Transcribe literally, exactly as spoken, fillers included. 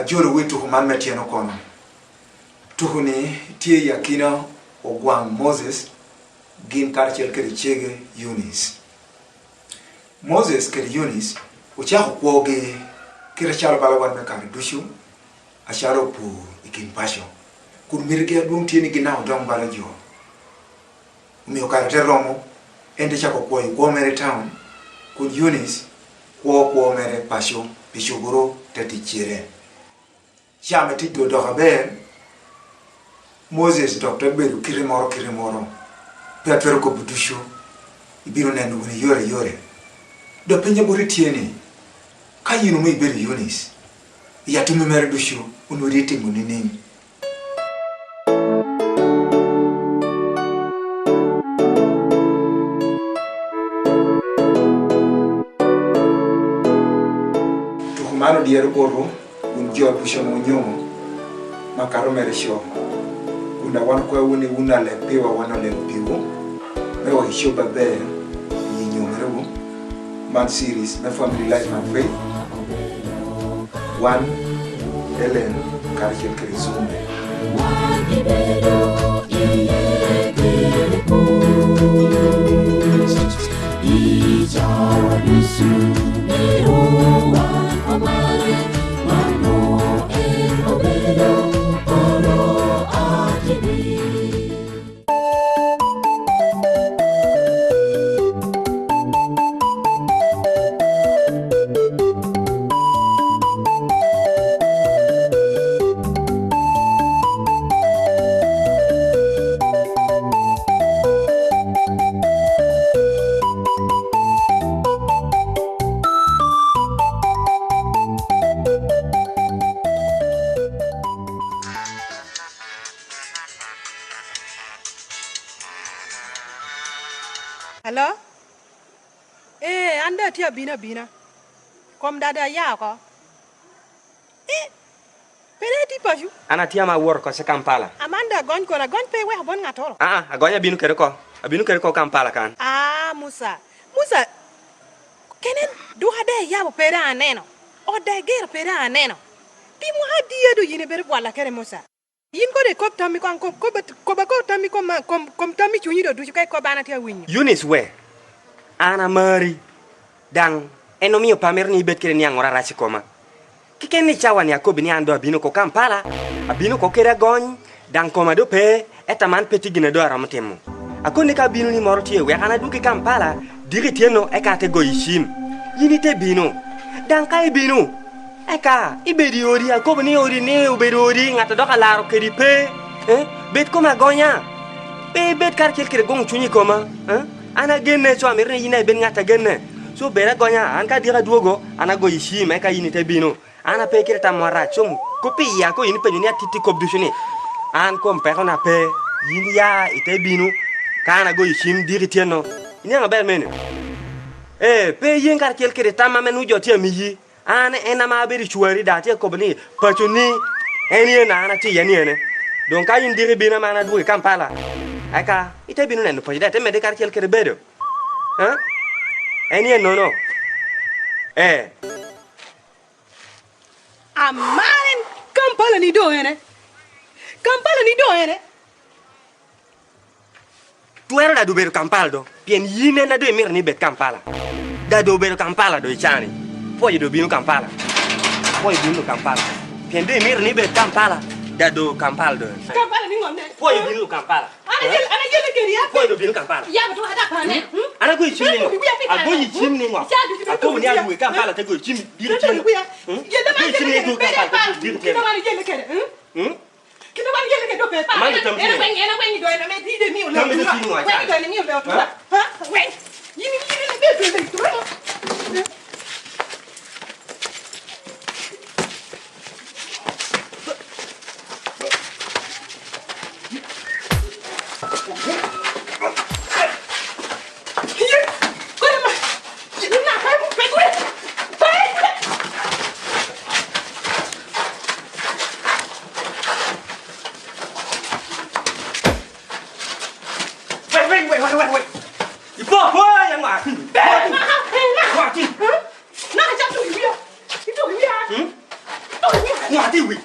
Ajolo wi tuko man me tyeno kono. Tuko-ni tye i akina ogwaŋ Moses gin karacel kede cege Eunice. Moses kede Eunice ocako kwogi kite acalo bala wan me kare ducu, acalo opur i kin paco, kun mitigi adwoŋ tye ni gin daŋ odoŋ bala jo. Omio kare te romo, en te cako kwoyo kwo mere i taun, kun Eunice kwo kwo mere paco pi cuguru te ticcere. Ca me tic doŋ odoko aber, Moses dok te bedo kite moro kite moro, pe atwero kobo ducu, ibino neno wunu i yore yore. Dok pennya boti tye ni, ka yin omio ibedo Eunice, i atumi mere ducu onwoŋo itye itimo nining? Tuko man odyere botwu, wun jo ducu ame wunyomo, makato mere co. Kun daŋ wan okwaowu ni wun aleb piwa, wan oleb piwu, me wek icob aber i nyomerewu. Man series me Family Life and Faith. Wan, Ellen, karacel kede Zumbe. Wan ibedo iye kede kuc, i cawa ducu, myero wan omare, mano en obedo oro atidi. Hello? Ee, an daŋ atye abino abina. Kom dada aya oko. Ee, pe daŋ itye paco? An atye ame awot oko i Kampala. Amanda agony kono, agony pe iweko bot ŋattoro. Aa, agony abino kede oko. Abino kede oko Kampala kan. Aa, Musa. Musa, kene duka daŋ iyabo pe daŋ aneno. Ot daŋ igero pe daŋ aneno. Pi mwaka adi a doŋ yin ibedo bwalla kede Musa? Yin kono ikob tammi koŋ, kob, kob, kob, kob tammi kom, kom, kom tammi cunyi do ducu ka ikob an atye awinyo. Eunice we, an amari, daŋ en omio pe amito ni ibed kede niaŋŋoro arac i koma. Keken ni cawa-ni akobbi ni an doŋ abino oko Kampala, abino oko kede agony, daŋ koma doŋ pe, ento man pe tye gin a doŋ aromo timo. Akoni ka abino ni moro tye, wek an adwog i Kampala, diki tyeno eka ate goyi cim. Yin ite bino. Daŋ ka ibino, eka ibed i odi, akobo ni odi ni obedo odi, ŋat a dok alaro kedi pe. Eh? Bed koma agonya. Pe ibed karacel kede goŋo cuny i koma. Eh? An agenne, co amito ni yin daŋ ibed ŋat agenne. So bed agonya, an ka diki adwogo, an agoyi cim, eka yin ite bino. An ape kede tammo arac, com kop i yia, ko yin ipenyo ni atitti kop ducu ni, an kom pekona pe, yin ya ite bino, ka an agoyo cim diki tyeno. Iniaŋ aber mene? Ee, pe iyeŋ karacel kede tam ame nwoŋo jo tye amiyi. An en ame abedo i cwari, daŋ atye akobo ni paconi en yen an atye iye ni ene. Doŋ ka yin diki ibino ame an adwogo i Kampala, eka ite bino neno paco, daŋ ite medde karacel kede bedo. Ha? En yen nono. Ee. Amar en Kampala ni doŋ ene. Kampala ni doŋ ene. Twero daŋ doŋ bedo Kampala do, pien yin en a doŋ imito ni ibed Kampala. Daŋ doŋ obedo Kampala do i cani. Pwoyo doŋ bino Kampala. Pwoyo bino Kampala. Pien doŋ imito ni ibed Kampala, daŋ doŋ Kampala do. Kampala ni ŋo ne? Pwoyo bino Kampala. An ayel, an ayel kedi ya. Pwoyo doŋ bino Kampala. Ya beto ada pane. Hmm? An agoyi cim ni ŋo? Agoyi cim ni ŋo? Akobo ni adwogo i Kampala te goyo cim. Bino cim. Hmm? Agoyi cim ni adwogo i Kampala te goyo cim. Hmm? Kite wan yelle kede do pe pa. Amanda tam cim. En aweng, en aweng do en ame dide mi ole. Tam cim ni ŋo? Weng do en mi ole. Ha? Ha? Weng. Yin, yin, yin, yin, yin. Wait, wait, wait, wait, wait, wait. Ipo, po, ya ngwa. Ngwa ti. Naka cak tuki wia. Ituki wia. Hmm? Ituki wia. Ati wi.